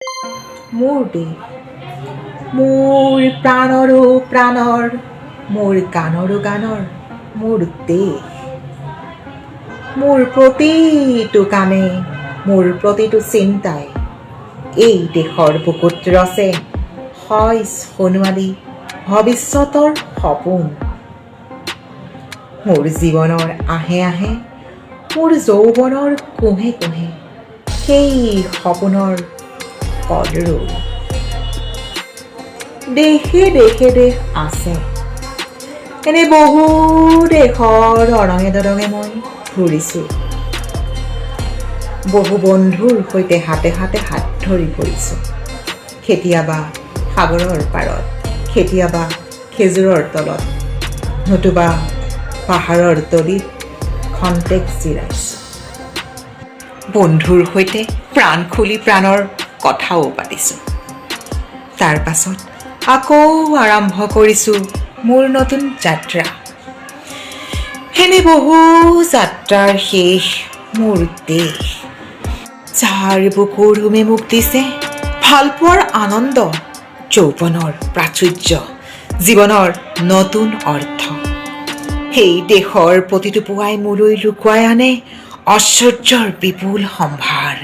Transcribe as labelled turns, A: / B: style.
A: মোৰ দেশ, মোৰ প্ৰাণৰো প্ৰাণৰ, মোৰ গানৰো গানৰ, মোৰ দেশ। মোৰ প্ৰতিটো কামে, মোৰ প্ৰতিটো চিন্তাই এই দেশৰ বুকুত ৰচে হয় সোণোৱালী ভৱিষ্যতৰ সপোন। মোৰ জীৱনৰ আঁহে আঁহে, মোৰ যৌৱনৰ কোঁহে কোঁহে সেই সপোনৰ কলৰৱ। দেশে দেশে দেশ আছে, এনে বহু দেশৰ অৰঙে দৰঙে মই ঘূৰিছোঁ। বহু বন্ধুৰ সৈতে হাতে হাতে হাত ধৰি ফুৰিছোঁ। কেতিয়াবা সাগৰৰ পাৰত, কেতিয়াবা খেজুৰৰ তলত, নতুবা পাহাৰৰ তলিত খন্তেক জিৰাইছোঁ। বন্ধুৰ সৈতে প্ৰাণ খুলি প্ৰাণৰ কথাও পাতিছোঁ। তাৰ পাছত আকৌ আৰম্ভ কৰিছোঁ মোৰ নতুন যাত্ৰা। এনে বহু যাত্ৰাৰ শেষ মোৰ দেশ, যাৰ বুকুৰ উমে মোক দিছে ভালপোৱাৰ আনন্দ, যৌৱনৰ প্ৰাচুৰ্য, জীৱনৰ নতুন অৰ্থ। সেই দেশৰ প্ৰতিটো পুৱাই মোলৈ লুকুৱাই আনে ঐশ্বৰ্যৰ বিপুল সম্ভাৰ।